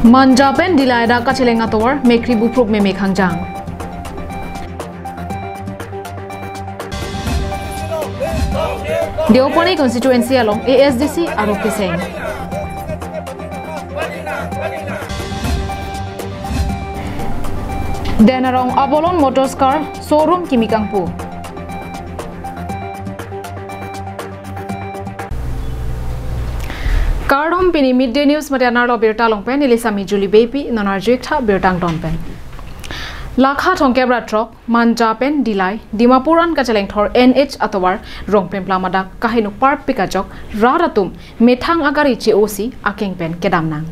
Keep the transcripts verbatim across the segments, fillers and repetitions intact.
Manja pen Dillai adak kacheleng atovar, mekkri buprup meme khangjang. Deopani constituency along A S D C arok keseng. Den arong Abolon Motors Car Showroom kimi kangpu. Kardom, pini Midday News mate anerlo birta along pen neli Sami Julie Beypi, non arju-ik tha birta angton pen. Lakha thomkep ra throk, Manja pen Dillai, Dimapur an kachelengthor N H atovar, Rongplimplam adak kaheno parpik ajok, rat atum methang agari che-osi akeng pen kedam nang.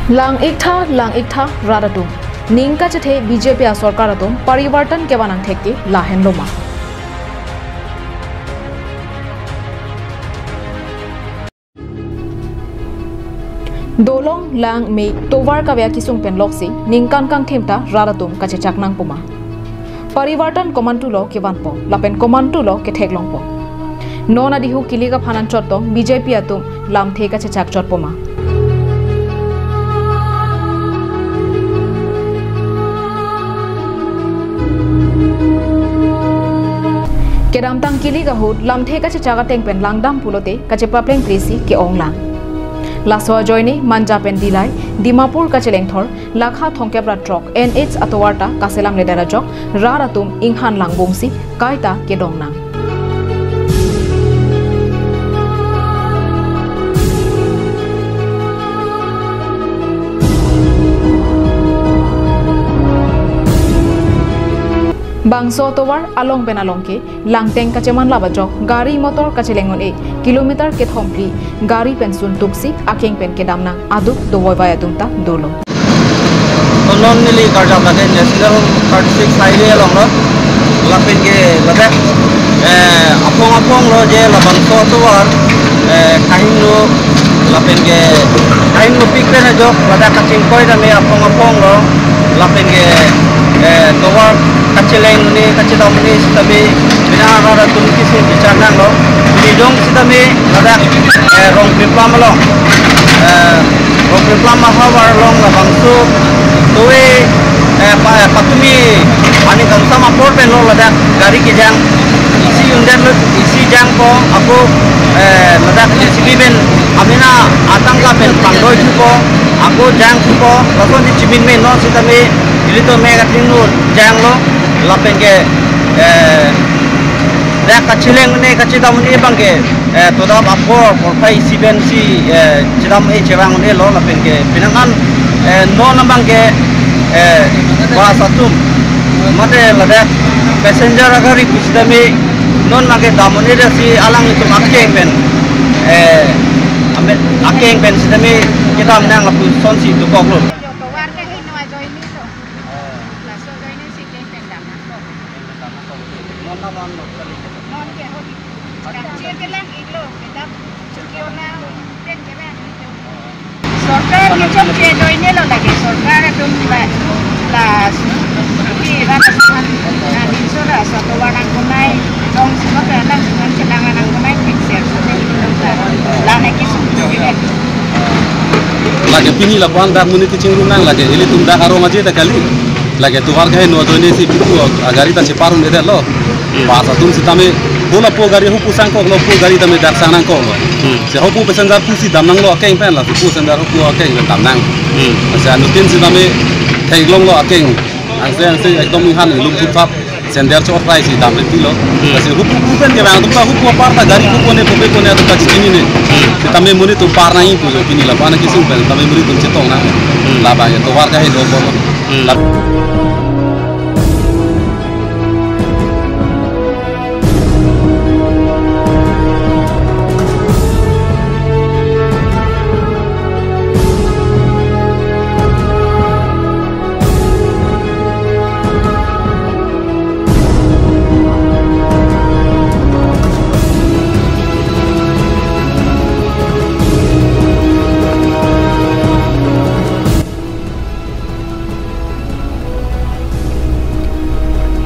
Lang-ik tha, lang-ik tha, rat atum. Ning kachethe B J P asorkar atum parivartan kevan angthek ke lahenlo ma? Dolong, lang, me, tovar kave akisung pen loksi ningkan kangthim ta rat atum kachechak nangpo ma? Parivartan komantulo kevanpo, lapen komantulo ketheklongpo? Non adihu kilik aphan anchot tong B J P atum lamthe kachechak chotpo ma? Kedamtang kilik ahut lamthe kachechak ateng pen langdam pulote kachepaplengplesi ke-ong lang. Laso ajoine Manja pen Dillai, Dimapur kachelengthor lakha thomkep ra throk N H atovar ta kaselamledet ajok rat atum inghan langbomsi kaita kedong nang. Bangso atovar along pen along ke langteng kachemanlap ajok gari motor kacheleng un-e kilometer kethom phli gari pen suntuksi akeng pen kedam nang aduk dovoivai atum ta dolo. To non neli karjap lake National thirty-six Highway along lo. Lapen ke ladak, eh, aphong aphong lo je labangso atovar, eh, kaheno lapen ke kaheno pik pen ajok ladak kachingkoi tame aphong aphong lo. Lapen ke, eh, tovar kacheleng un-e, kachedam un-e sitame bina rat atum kisi bichar nanglo. Pini jong sitame ladak, eh, Rongplimplam along, eh, Rongplimplam ahavar along labangso tovar, eh, pa-, patumi ani kamsam apor pen lo ladak gari kejang. Isi undet lo, isi jangpo, ako, eh, ladak J C B pen amena atangka pen pangdoi thupo, ako jang thupo, lason di chimin me non sitame ilitum me katingno janglo, lapen ke, eh, dak kacheleng un-e kachedam un-e abang ke, eh, todap apor porphai isi pensi, eh, chedam un-e chevang un-elo lapen ke penang an, eh, non abang ke, eh, bus atum mate ladak passenger agari pusitame non abang ke dam un-e dasi alanglitum akeng pen, eh, ame-, akeng pen sitame kedam nang lapuson si dokoklo. Tovar kaheno ajoine lo. Laso ajoine si keng pen dam nangkok. Non na non lo kali. Non ke ho. Dak che kelang-iklo, kedam chukio na pen kelang-iklo. Sorkar kechokche ajoine lo lake, sorkar atum la, la, ki rat atum aphan, na, ninsora, so tovar nangkok nai, tong sima ke alang sima chelang nangkok nai, fixer, so, la, la, na, kisung, Lake pini lapu-an dak monit kechingrum nang lake, ilitum dak arong aje ta kali. Lake tovar kaheno ajoine si pupu agari ta chepar un-edetlo. Hmm. Bus atum sitame, ho lapu gari ho pu sangkoklo, pu gari tame dak sang nangkoklo. Hmm. Si ho pu passenger pusi dam nanglo akeng pen, la si pu passenger ho pu akeng pen dam nang. Hmm. Si anuttin sitame theklonglo akeng. Angse angse ekdom inghan lum thupthap. Sender chot rai si dam ri pilo. Hmm. Lasi hupu hupu pen kevang atum ta hupu apar ta gari hupu ne pupe pone atum ta chini ne. Hmm. Sitame monit atum par nangji pu pini lapu-an akisung pen sitame monit atum chetong nang. Hmm. Labang ya tovar kaheno ko. Hmm. Lap-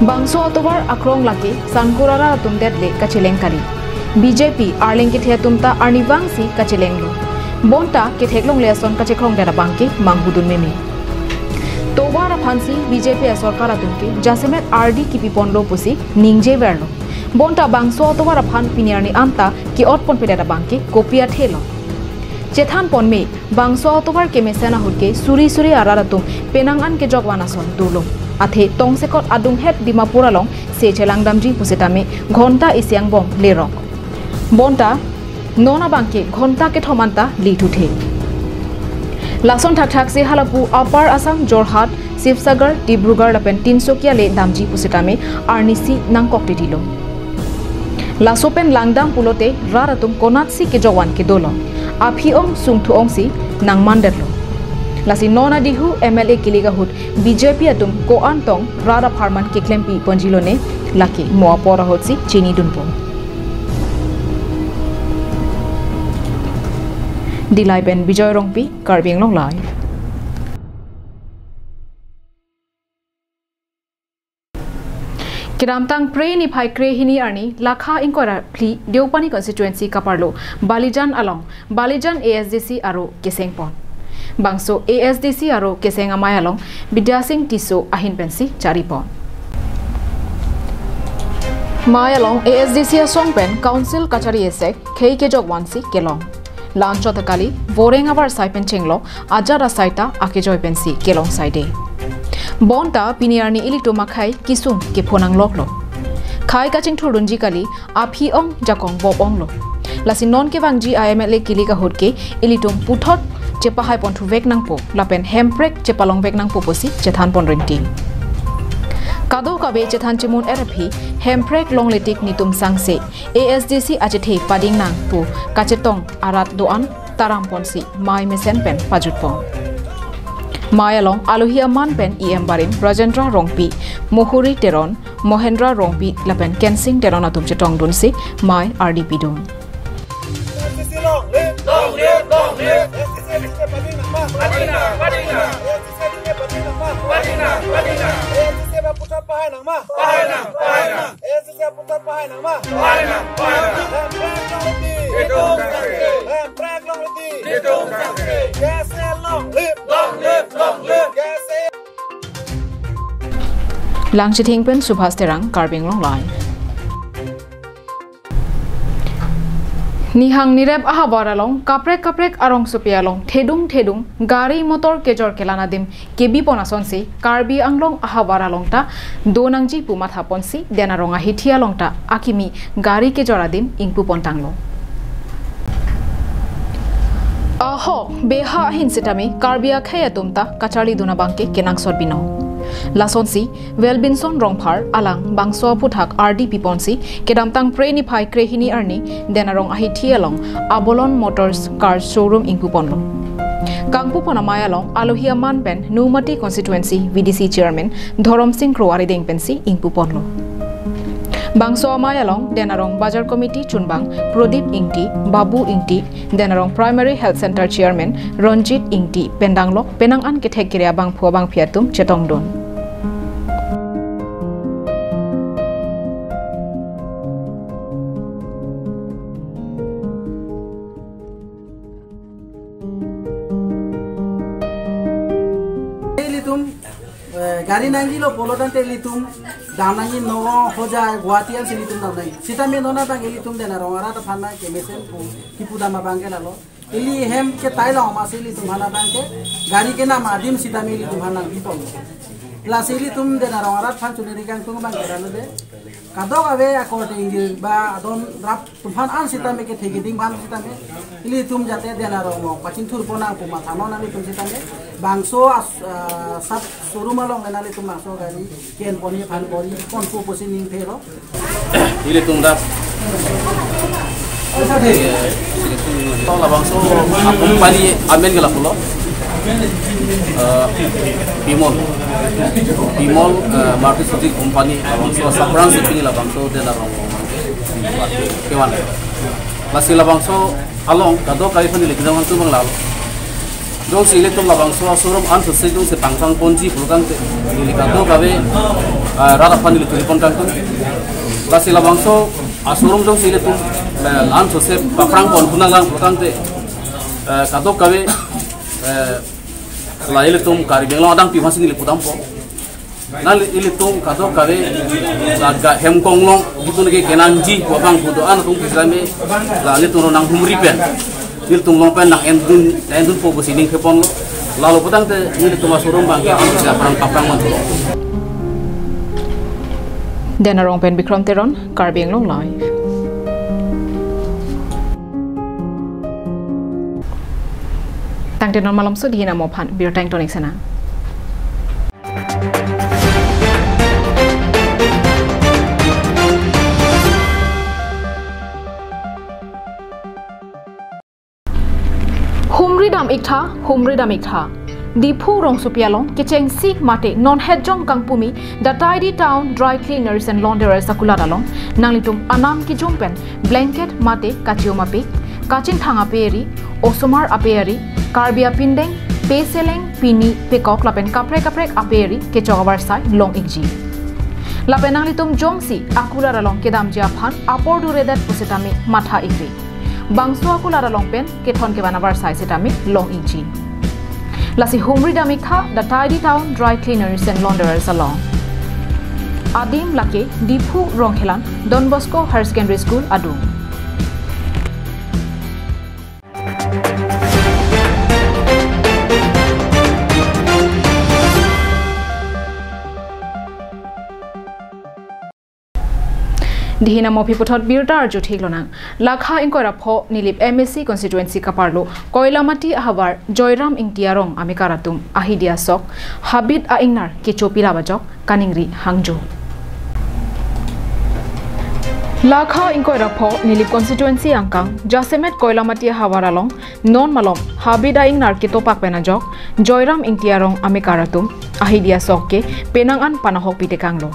Bangso atovar akrong lake sangkur arat atum det le kacheleng kali. B J P arleng kethe atum ta arnivang si kachelenglo. Bonta ketheklongle ason kachekrongdet abangke manghudun meme. Tovar aphansi B J P asorkar atumke jasemet ardi kipiponlo pusi ningjeverlo. Bonta bangso atovar aphan pini arni anta ke-otponpedet abangke kopi athelo. Chethanponme, bangso atovar kemesen ahutke suri suri arat atum penang an kejokvan ason dolo. Athe tongsekot adunghet Dimapur alongse chelangdamji pusitame ghonta isi angbong lerok. Bonta non abangke ghonta kethom anta lithuthe. Lason thakthaksi halapu Upper Assam, Jorhat, Sibsagar, Dibrugarh lapen Tinsukia le damji pusitame arnisi nangkokdedilo. Laso pen langdam pulote rat atum konatsi kejokvan kedolo. Aphi-ong sungthu-ongsi nangmandetlo. Lasi non adihu M L A kilik ahut B J P atum ko-an tong rat apharman keklempiponjilone, lake mo apor ahutsi chinidunpo. Dillai pen Bijoy Rongpi, Karbi Anglong Live. Kedamtang Phre niphai krehini arni lakha ingkoi ra phli Deopani constituency kaparlo Balijan along Balijan A S D C aro kesengpon. Bangso A S D C aro keseng amei along Bidya Sing Tisso ahin pensi charipon. Mei along A S D C asong pen council kachari esek khei kejokvansi kelong. La anchot kali, voreng avarsai pen chenglo, ajat asai ta akejoi pensi kelong saide. Bonta pini arni ilitum akhei kesung kepho nangloklo. Khei kachingthurdunji kali, aphi-ong jakong bop-onglo. Lasi non kevangji a M L A kilik ahutke ilitum puthot chepahaiponthuvek nangpo lapen hemprek chepalongvek nangpo pusi chethanpon rinti. Kadokave chethan chimun-et aphi hemprek longle tik netum sangse A S D C achethe pading nang pu kachetong arat do-an taramponsi mei mesen pen pajutpon. Mei along alohi aman pen E M barim Rajendra Rongpi, Mohori Teron, Mohendra Rongpi lapen Kensing Teron atum chetongdunsi mei ardi pidun. S D C long live! Long live! Long live! S D C long live! Pading nangma! Pading nang! Pading nang! S D C long live! Pading nangma! Pading nang! Pading nang! S D C ba puthot pahai nangma! Pahai nang! Pahai nang! S D C ba puthot pahai nangma! Pahai nang! Pahai nang! Hemprek longle tik! Netum sangse! Hemprek longle tik! Netum sangse! K S A long live! Long live! Long live! K S A. Langchithing pen Subhas Terang, Karbi Anglong Live. Nihang nirep ahavar along kaprek kaprek arongsopi along thedung thedung gari motor kejor kelang adim kebipon asonsi Karbi Anglong ahavar along ta do nangji pu mathaponsi Den Arong ahithi along ta akimi gari kejor adim ingpupontanglo. Ahok beha ahin sitame Karbi akhei atum ta kacharlidun abangke kenangsot binong. Lasonsi Welbinson Rongphar alang bangso aphuthak ardi piponsi kedamtang Phre niphai krehini arni Den Arong ahithi along Abolon Motors Car Showroom ingpuponlo. Kangpupon amei along alohi aman pen Nomati Constituency V D C Chairman Dhorom Sing Kro arideng pensi ingpuponlo. Bangso amei along Den Arong Bazar Committee chunbang Prodip Ingti, Babu Ingti, Den Arong Primary Health Center Chairman Ronjit Ingti pen danglok penang an kethek kere abangphu abangphi atum chetongdun. Ilitum, eh, gari nangjilo pulo tangte ilitum dam nangji Nagaon, Hojai, Guwahati ansi ilitum dam nangji. Sitame non abang ilitum Den Arong arat aphan ma kemesen pu kipudam abangke lalo. Ili hem ketai long masi ilitum aphan abangke gari kenam adim sitame ilitum aphan nangpipon. Lasi ilitum Den Arong arat aphan choningri kangtung abangke lalo de. Kadokave according ba adon rap atum aphan an sitame kethe keding aphan sitame ilitum jate Den Arong along pachingthurpon nang pu matha non ilitum sitame bangso as-, ah, sub showroom along le ilitum bangso gari kenpon aphan bor-iponpo pusi ningthelo. Ilitum dak, eh, ilitum to labangso a company amen ke lapulo. Eh, Bimol. Bimol, eh, Maruti Suzuki company labangso, Sapransi pini labangso Den Arong kevan. Lasi labangso along kadokave aphan neli kedam hang tumang lalo. Jongsi ilitum labangso showroom ansose jongsi pangthang ponji pulo tangte, neli kadokave, eh, rat aphan neli choripon kangtung. Lasi labangso a showroom jongsi ilitum, eh, ansose paphrang pon pu nanglang pulo tangte, Eh, kadokave, eh, la ilitum Karbi Anglong adang pi masi neli pudampo. Na li-, ilitum kadokave, la ga hem konglong gitu neke kenangji pu abang pu do-an atum kisame, la ilitum ro nanghumri pen, ilitum long pen nang-endun, nang-endunpo pusi ning keponlo. Lalo putangte ilitum asorum abang ke aphrang paphrang mantulo. Dena Rongpen, Bikram Teron, Karbi Anglong Live. Tangte non malomso dihina mo aphan birta ingtonik sena. Humridam iktha, humridam iktha. Diphu rongsopi along kechengsi mate non hetjong kangpumi The Tidy Town Dry Cleaners and Launderers akulat along nanglitum anam kijum pen blanket mate kachium apik, kachingthang aperi, osomar aperi, Karbi apindeng, peseleng, pini, pekok lapen kaprek kaprek aperi kechok avarsai long ikji. Lapen nanglitum jongsi akulat along kedamji aphan apor duredet pusitame matha ikri. Bangso akulat along pen kethon kevan avarsai sitame long ikji. Lasi humridam iktha The Tidy Town Dry Cleaners and Launderers along. Adim lake Diphu Rongkhelan Don Bosco Higher Secondary School adung. Dihina mo aphi puthot birta arju thik lonang. Lakha ingkoi ra pho Nilip M A C constituency kaparlo Koilamati ahavar Joyram Ingti arong amekar atum ahidi asok habit a-ingnar kecho pilap ajok kaningri hangjo. Lakha ingkoi ra pho Nilip constituency angkang jasemet Koilamati ahavar along non malom habit a-ingnar ketopak pen ajok Joyram Ingti arong amekar atum ahidi asok ke penang an panahok pitekanglo.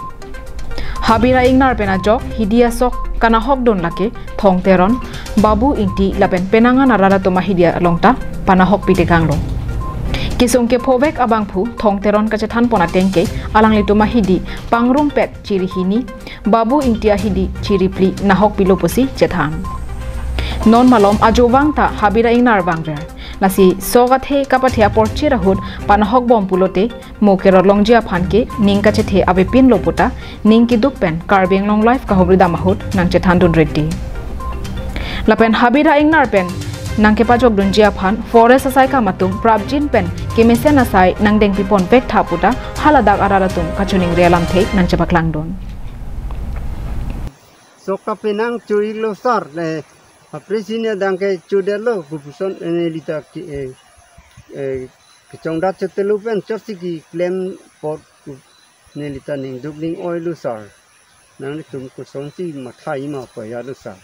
Habit a-ingnar pen ajok hidi asok kanahokdun lake Thong Teron, Babu Ingti lapen penang an arat atum ahidi along ta panahok pitekanglo. Kesung kephovek abangphu Thong Teron kachethanpon ateng ke alanglitum ahidi pangrumpet chiri hini, Babu Ingti ahidi chiri phli nahok pilo pusi chethan. Non malom ajovang ta habit a-ingnar vangver. Lasi sok athe kapathe apor chirahut panahok bom pulote mo kerot longji aphan ke ning kachethe avepinlo puta ning keduk pen Karbi Anglong Live kahumridam ahut nangchethandun reti. Lapen habit a-ingnar pen nangkepajokdunji aphan forest asaikam atum prapjin pen kemesen asai nangdengpipon vektha puta haladak arat atum kachiningri alamthe nangchepaklangdun. Sok ta penang cho-iklo sar le, apre si ne adang kechodetlo, kopuson nelita ke, eh, eh, kechongdat chotelo pen chotsi keklem apot nelita ningduk ning-oilo sar. Nanglitum kosonsi matha ima payalo sar.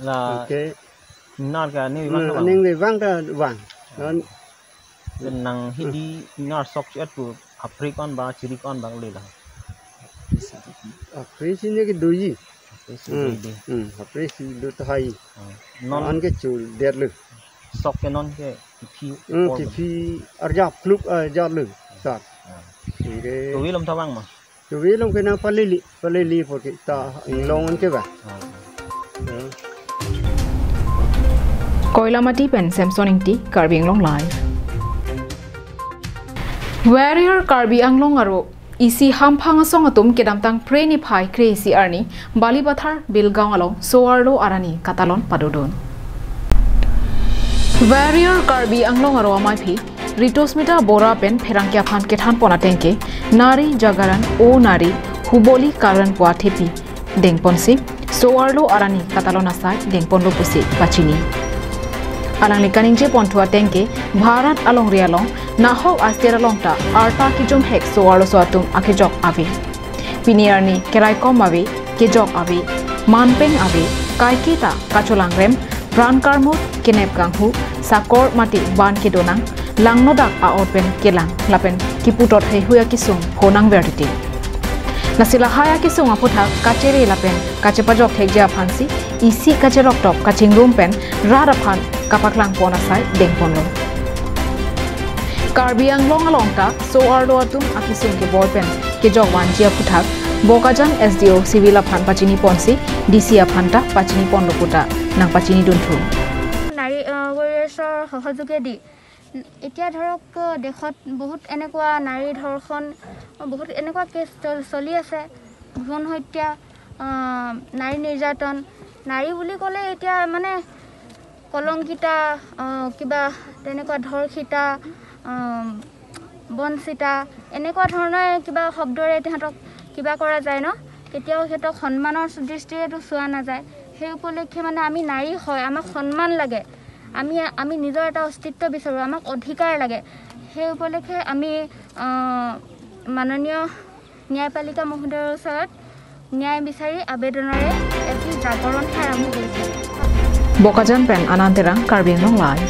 La okay. Nar ka ne vang na, vang. Ningve vang ta vang. Non nang hidi nar sok chet pu apre ko-an ba chiri ko-an ba le la. Apre si ne kedoji. Apre si hmm, kedoji. Hmm, apre si do tahai. Hmm. Non an kechodetlo. Sok ke non ke kephi hmm, apor kephi arjap kluk arjaplo sar. Hmm. Oke. Tovi lom ta vang ma. Tovi lom ke nangpalili, palili apor ke ta inglong an ke ba. Hmm. Ya. Koilamati pen Samson Ingti, Karbi Anglong Live. Warrior Karbi Anglong aro isi hamphang asong atum kedamtang Phre niphai kre-isi arni Balipathar Bilgaon along so-arlo arani katalon padodun. Warrior Karbi Anglong aro amaiphi Ritosmita Bora pen pherangke aphan kethanpon ateng ke Nari Jagaran O Nari Huboli Karan pu athepi dengponsi so-arlo arani katalon asai dengponlo pusi pachini. Alangli kaningje ponthu ateng ke Bharat alongri along nahok aster along ta arta kijumhek so-arloso atum akejok ave. Pini arni keraikom ave, kejok ave, manpeng ave, kaike ta kacholangrem, pran karmut, kenep kanghu, sakor mate van kedonang, langnodak a-ot pen kelang lapen kiputot heihui akesung honang vertiti. Lasi lahai akesung aphuthak kachere lapen kachepajok thekji aphansi isi kacherok tok kachingrum pen rat aphan kapaklangpon asai dengponlo. Karbi Anglong along ta so-arlo atum akesung keboi pen kejok vanji aphuthak Bokajan S D O Civil aphan pachiniponsi D C aphan ta pachiniponlo puta nangpachinidunthu. Nari, uh, warriors, uh, সহযোগেদি এতিয়া ধৰক, দেশত বহুত এনেকুৱা নাৰী ধৰ্ষণ, বহুত এনেকুৱা কেছ চল- চলি আছে। ভ্ৰূণ হত্যা, আহ, নাৰী নিৰ্যাতন। নাৰী বুলি ক'লে এতিয়া মানে কলংকিতা, আহ, কিবা তেনেকুৱা ধৰ্ষিতা, আহ, বঞ্চিতা, এনেকুৱা ধৰণৰ কিবা শব্দৰে সিহঁতক কিবা কৰা যায় ন। কেতিয়াও সিহঁতক সন্মানৰ দৃষ্টিৰেতো চোৱা নাযায়। সেই উপলক্ষে মানে আমি নাৰী হয়, আমাক সন্মান লাগে। আমি, আমি নিজৰ এটা অস্তিত্ব বিচাৰোঁ, আমাক অধিকাৰ লাগে। সেই উপলক্ষে আমি, আহ, মাননীয় ন্যায়পালিকা মহোদয়ৰ ওচৰত ন্যায় বিচাৰি আবেদনৰে এটি জাগৰণহে আৰম্ভ কৰিছোঁ। Bokajan pen Anand Terang, Karbi Anglong Live.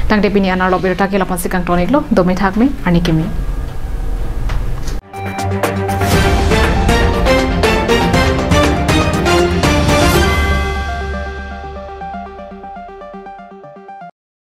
Tangte pini anerlo birta ke lapu-an si kangton-iklo, dome thakme, arni keme.